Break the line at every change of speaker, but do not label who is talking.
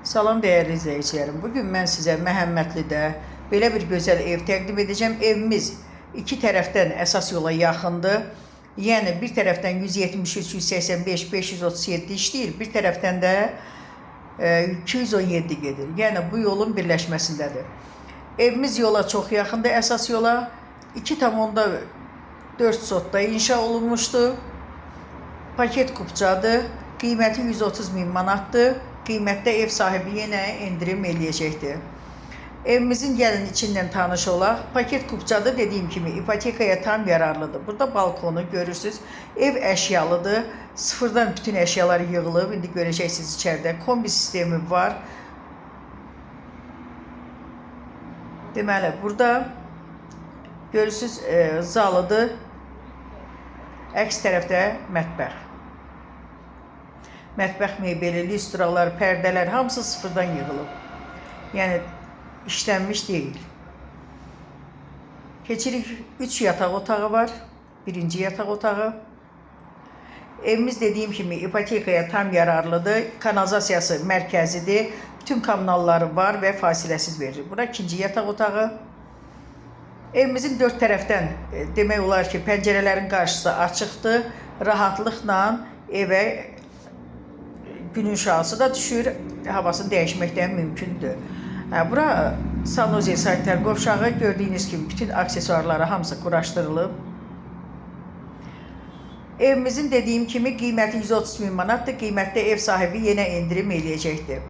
Salam dəyərli izləyicilərim. Bugün mən sizə Məhəmmədlidə belə bir gözəl ev təqdim edəcəm. Evimiz iki tərəfdən əsas yola yaxındır. Yəni bir tərəfdən 173, 185, 537 işləyir, bir tərəfdən də 217 gedir. Yəni bu yolun birləşməsindədir. Evimiz yola çox yaxındır, əsas yola. 2,4 sotda inşa olunmuşdu. Paket kupçadır. Qiyməti 130 min manatdır. Qiymətdə ev sahibi yenə endirim eləyəcəkdir. Evimizin gəlin içindən tanış olaq. Paket kupçadır, dediyim kimi ipotekaya tam yararlıdır. Burada balkonu görürsüz. Ev əşyalıdır. Sıfırdan bütün əşyalar yığılıb. İndi görəcəksiniz içəridə. Kombi sistemi var. Deməli, burada görürsüz zalıdır. Əks tərəfdə mətbəx. Mətbəx mebeli, lüstralar, pərdələr hamısı sıfırdan yığılıb. Yəni işlənmiş deyil. Keçirik, 3 yataq otağı var. Birinci yataq otağı. Evimiz dediyim kimi ipotekaya tam yararlıdır. Kanalizasiyası mərkəzidir. Bütün kommunalları var və fasiləsiz verilir. Bura ikinci yataq otağı. Evimizin dörd tərəfdən demək olar ki, pəncərələrin qarşısı açıqdır. Rahatlıqla evə günün şüası da düşür, havasını dəyişmək də mümkündür. Bura sanuzel sanitar qovşağı, gördüyünüz kimi bütün aksesuarları hamısı quraşdırılıb. Evimizin dediyim kimi qiyməti 130 min manatdır. Qiymətdə ev sahibi yenə endirim eləyəcəkdir.